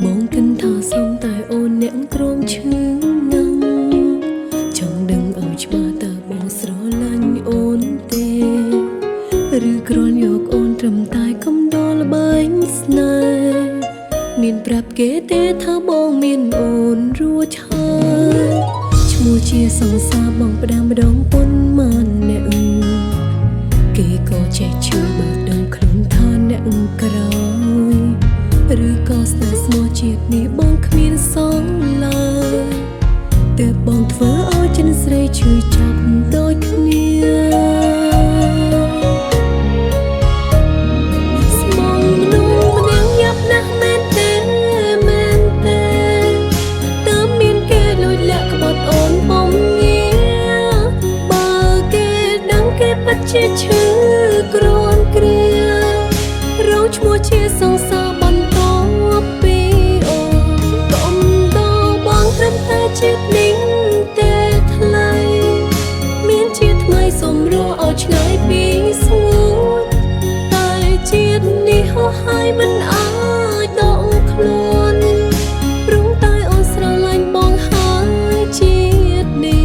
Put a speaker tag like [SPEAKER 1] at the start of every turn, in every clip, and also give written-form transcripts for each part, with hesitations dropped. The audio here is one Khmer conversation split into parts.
[SPEAKER 1] បងគិនថាសំតែអូនអ្នកទ្រាំឈឺណាំងចង់ដឹងឲ្យច្បាស់តើបងស្រឡាញ់អូនទេឬគ្រាន់យកអូនត្រឹមតែកំដរល្បែងស្នេហ៍មានប្រាប់គេទេថាបងមានអូនរួចហើយឈ្មោះជាសង្សារបងផ្ដាំម្ដងប៉ុន្មានអ្នកគេក៏ចេះឈឺបើដឹងខ្លួនថាអ្នកក្រោយឬក៏ស្នេហ៍ស្មោះជាតិនេះបងគ្មានសងឡើយទើបបងធ្វើឲ្យចិនស្រីឈឺចាប់ដូចគ្នាស្មងមនុស្សម្នាក់យ៉ាប់ណាស់មែនទេមែនទេតើមានគេលួចលាក់ក្បត់អូនបំងាបើគេដឹងគេពិតជាឈឺគ្រាន់គ្រារងឈ្មោះជាសង្សារបន្ទាប់ពីអូនកុំដល់បងត្រឹមតែជាតិនេះទេថ្លៃមានជាថ្មីសុំរស់ឲ្យឆ្ងាយពីស្ងួតតែជាតិនេះហោះហើយមិនអាចដកខ្លួនព្រោះតែអូនស្រឡាញ់បងហើយជាតិនេះ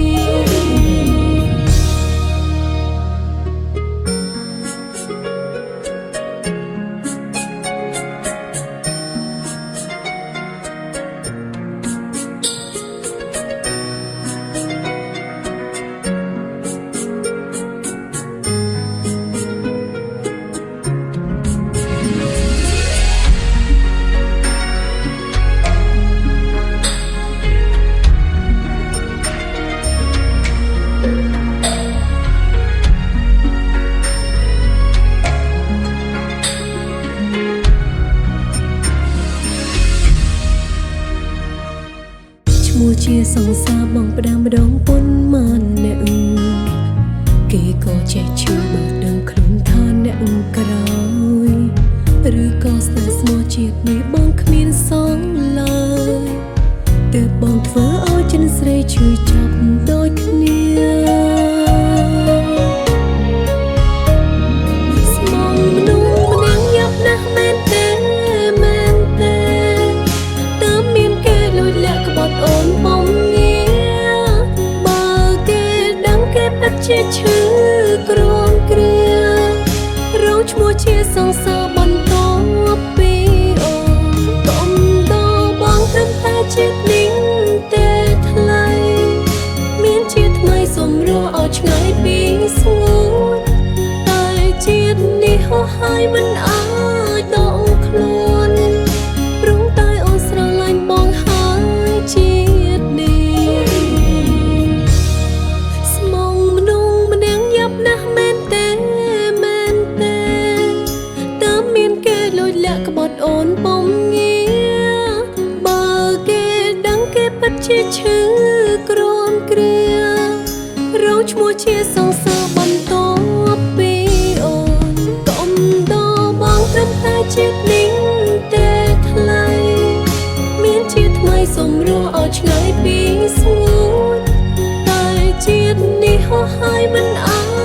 [SPEAKER 1] ឈ្មោះជាសង្សារបងផ្ដាំម្ដងប៉ុន្មានអ្នកគេក៏ចេះឈឺបើដឹងខ្លួនថាអ្នកក្រោយឬក៏ស្នេហ៍ស្មោះជាតិនេះបងគ្មានសងឡើយទើបបងធ្វើឲ្យចិនស្រីឈឺចាប់ដូចគ្នាស្មងមនុស្សម្នាក់យ៉ាប់ណាស់មែនទេមែនទេតើមានគេលួចលាក់ក្បត់អូនបំងាបើគេដឹងគេពិតជាឈឺគ្រាន់គ្រារងឈ្មោះជាសង្សារបន្ទាប់ពីអូនកុំដល់បងត្រឹមតែជាតិនេះទេថ្លៃមានជាថ្មីសុំរស់ឲ្យឆ្ងាយពីស្ងួតតែជាតិនេះហោះហើយមិនអាចដកខ្លួនព្រោះតែអូនស្រឡាញ់បងហើយជាតិនេះស្មងមនុស្សម្នាក់យ៉ាប់ណាស់មែនទេមែនទេតើមានគេលួចលាក់ក្បត់អូនបំងាបើគេដឹងគេពិតជាឈឺគ្រាន់គ្រារងឈ្មោះជាសង្សារបន្ទាប់ពីអូនកុំដល់បងត្រឹមតែជាតិនេះទេថ្លៃមានជាថ្មីសុំរស់ឲ្យឆ្ងាយពីស្ងួតតែជាតិនេះហោះហើយមិនអាច